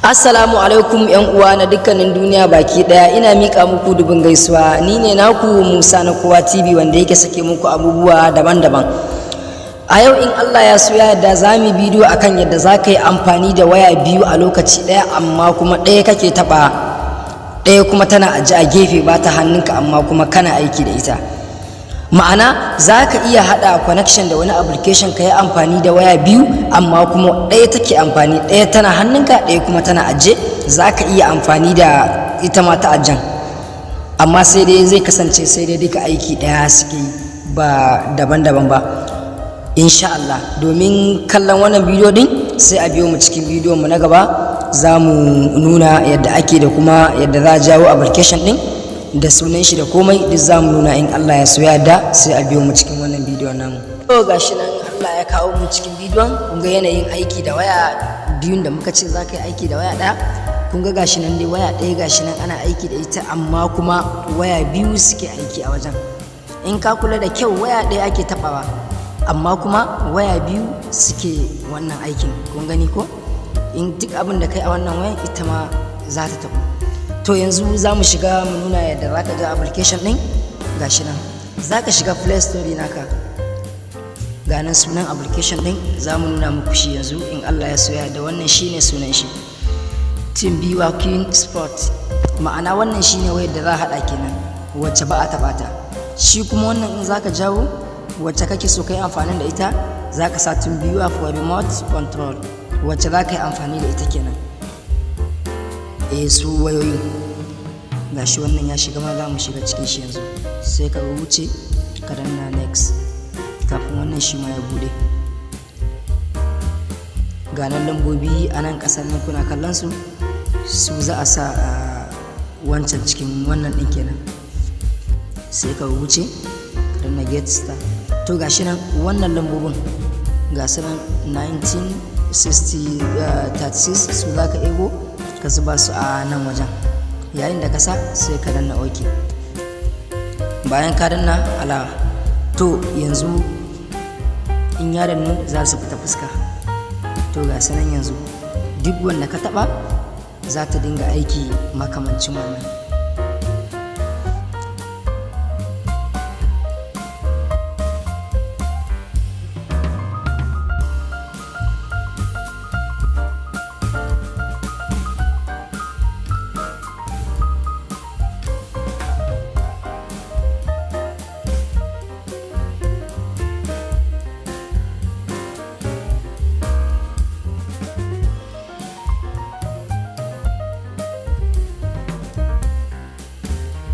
Assalamu alaikum, yan uwa na dukkanin duniya baki daya. Ina mika muku dubin gaisuwa. Ni ne naku Musa na Kowa TV, wanda yake sake muku abubuwa daban-daban. A yau, in Allah ya so ya yarda, za mu bidiyo akan yadda za ka yi amfani da waya biyu a lokaci ɗaya, amma kuma ɗaya kake taɓa, ɗaya kuma tana aje a gefe, ba ta hannunka, amma kuma kana aiki da ita. Ma'ana, za ka iya haɗa connection da wani application, ka yi amfani da waya biyu, amma kuma ɗaya take amfani, ɗaya tana hannunka, ɗaya kuma tana aje. Za ka iya amfani da ita ma ta ajen, amma sai dai zai kasance sai dai duka aiki ɗaya suke yi, ba daban-daban ba, insha Allah. Domin kallon wannan bidiyo din, sai a biyo mu cikin bidiyon mu na gaba. Za mu nuna yadda ake da kuma yadda za a jawo application din da sunan shi da komai, duk za mu nuna in Allah ya so yadda. Sai a biyo mu cikin wannan bidiyon namu. To, gashi nan Allah ya kawo mu cikin bidiyon. Kun ga yanayin aiki da waya biyun da muka ce za ka yi aiki da waya ɗaya. Kun ga gashi nan dai, waya ɗaya gashi nan ana aiki da ita, amma kuma waya biyu suke aiki a wajen. In ka kula da kyau, waya ɗaya ake taɓawa, amma kuma waya biyu suke wannan aikin. Kun gani ko? In duk abin da kai a wannan wayan, ita ma za ta taɓu. To, yanzu za mu shiga mu nuna yadda za ka ga application ɗin. Gashi nan, za ka shiga Play Store naka. Ga nan sunan application ɗin, za mu nuna muku shi yanzu in Allah ya soya da. Wannan shine sunan shi, TeamViewer Quick Support. Ma'ana, wannan shine wayar da za a haɗa kenan, wacce ba a taɓa ta. Shi kuma wannan, in za ka jawo wacce kake so ka yi amfani da ita, za ka sa TeamViewer for remote control, wacce za ka yi amfani da ita kenan. Eh, su wayoyin gashi wannan ya shiga ma, za mu shiga cikin shi yanzu. Sai ka wuce ka danna next kafin wannan shi ma ya bude. Ga nan lambobi a nan ƙasar nan, kuna kallon su. Su za a sa a wancan cikin wannan ɗin kenan. Sai ka wuce ka danna get start. To, gashi nan wannan lambobin, ga su nan 1936, su za ka ego ka zuba su a nan wajen. Yayin da ka sa, sai ka danna OK. Bayan ka danna allow, to yanzu in ya dannu, za su fita fuska. To, ga su nan yanzu, duk wanda ka taba za ta dinga aiki makamancin wannan.